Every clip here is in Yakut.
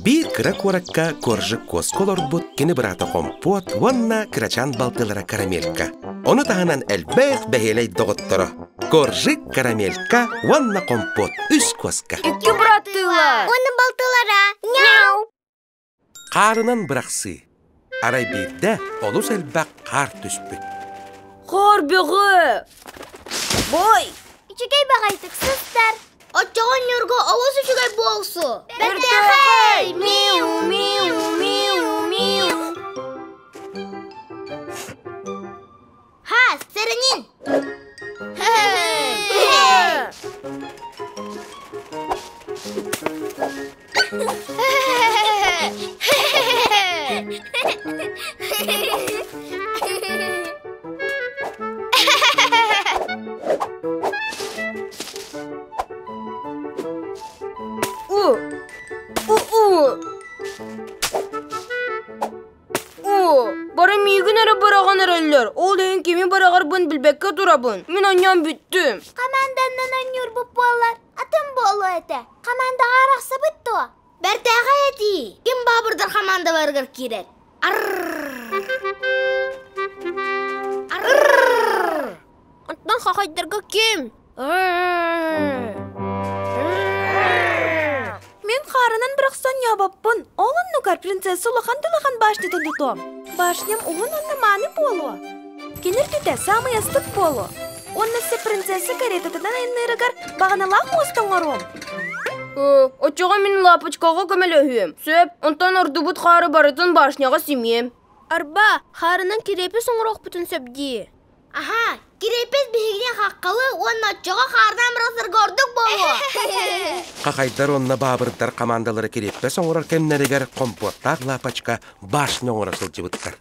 Биир кыра куоракка Коржик куоска олорбут кини быраата Хомпуот уонна кырачаан балтылара Карамелька. Ону таһынан элбэх бэһиэлэй доҕотторо Коржик, Карамелька уонна Хомпуот үс куоска. Икки быраттыылар. Уонна балтылара. Няу! Хаарынан бырахсыы. Арай биирдэ олус элбэх хаар түспүт. Хаар бөҕө! Бой! Үчүгэй баҕайытык сыстар. Оччоҕо Ньургу олус үчүгэй буолсу. Бэртээхэй! Миу, миу, миу, миу. Ха, сэрэнин! У! У-у! О, бары миигин эрэ быраҕан эрэллэр. Ол иһин кими быраҕарбын билбэккэ турабын. Мин анньан бүттүм. Команданнан анньуурбут буоллар, атын буолуо этэ. Командаҕа арахсабыт дуо? Бэртээхэй этии. Ким баабырдар хамаандаларыгар киирэр? Арррр! Онтон хахайдарга ким? Мин хаарынан бырахсан ньообоппун. Ол оннугар принцесса улахан да улахан башнятын тутуом. Башням уһун уонна мааны буолуо. Кини үрдүтэ саамай астык буолуо. Уонна се принцесса каретатынан айанныырыгар баҕаналаах муоста оҥоруом. Оччоҕо мин лапочкаҕа көмөлөһүөм. Сөп, онтон ордубут хаары барытын башняҕа симиэм. Арба, хаарынан кириэпис оҥоруохпутун сөп дии. Аһаа, кириэппэс биһигини хаххалы уонна оччоҕо хаардаан бырахсарга ордук буолуо. Хахайдар уонна баабырдар командалара кириэппэс оҥорор кэмнэригэр компоттаах лапочка башня оҥоро сылдьыбыттар.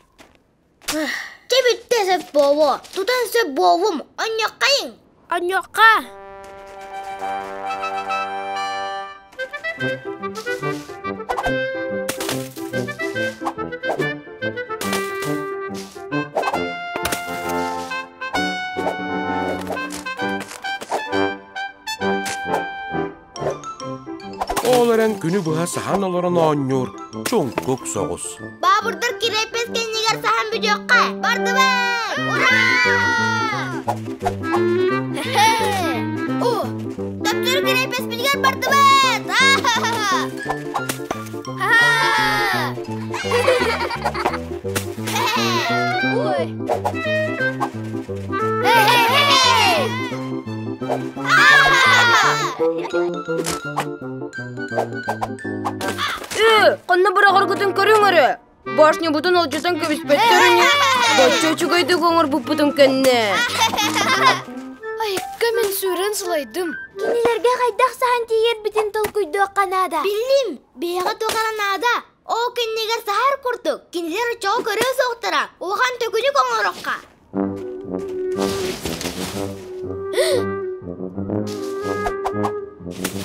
Чэ бүттэ сөп буолуо, тутан сөп буоллум, онньоххайыҥ. Онньохха. Ол эрэн күнү быһа саһан олорон оонньуур чуҥкук соҕус. Баабырдар кириэппэс кэннигэр саһан бүтүөххэ! Бардыбыт! Ура! О, таптыыр кириэппэспитигэр бардыбыт! Ой! Ээ, ханна быраҕаргытын көрүҥ эрэ. Башнябытын алдьатан кэбиспэттэр ини. Бачча үчүгэйдик оҥорбуппутун кэннэ. Айыкка мин сүрэн сылайдым. Кинилэргэ хайдах саһан тиийэрбитин толкуйдуохха наада. Биллим, биһиэхэ туох эрэ наада. Ол кэннигэр саһар курдук, кинилэр оччоҕо көрүө суохтара. Улахан төкүнүк оҥоруохха.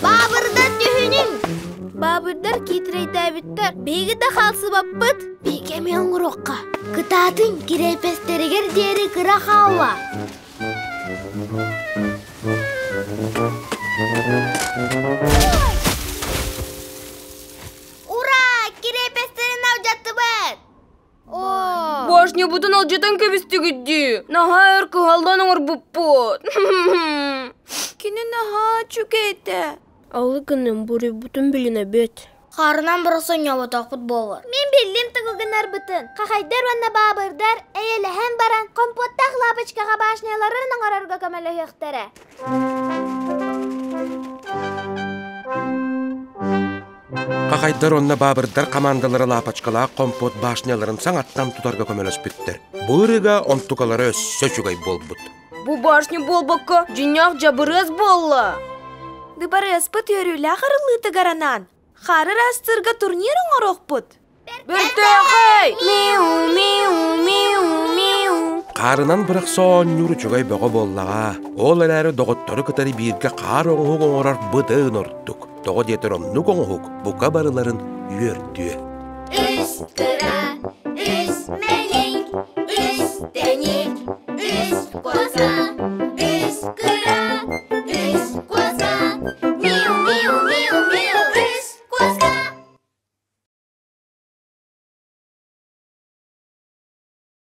Баабырдар түһүнүҥ! Баабырдар киитирэйдээбиттэр. Биһиги да хаалсыбаппыт. Биһиги эмиэ оҥоруохха. Кытаатын кириэпэстэригэр диэри кыра хаалла. Ура! Кириэпэстэрин алдьаттыбыт! Башнябытын алдьатан кэбистигит дии. Наһаа өр кыһаллан оҥорбуппут. Кини наһаа үчүгэй этэ. Алы гыным буруйбутун билинэбит. Хаарынан бырахсан ньоботоохпут буолар. Мин биллим тугу гынарбытын. Хахайдар уонна баабырдар эйэлэһэн баран компоттаах лапочкаҕа башняларын оҥорорго көмөлөһүөхтэрэ. Хахайдар уонна баабырдар командалара лапочкалаах компот башняларын саҥаттан тутарга көмөлөспүттэр. Бу ырыга онтукалара өссө үчүгэй буолбут. Бу башня буолбакка, дьиҥнээх дьабырыас буолла. Дыбарыаспыт үөрүүлээх арыллыытыгар анаан, хаар ыраастыырга турнир оҥоруохпут. Бэртээхэй! Миу, миу, миу, миу. Хаарынан бырахса оонньуур үчүгэй бөҕө буоллаҕа. Ол эрээри доҕоттору кытары бииргэ хаар оҥоһук оҥорор быдан ордук. Тоҕо диэтэр оннук оҥоһук бука барыларын үөрдүө. Үс кыра, үс мэник, үс тэник, үс коза.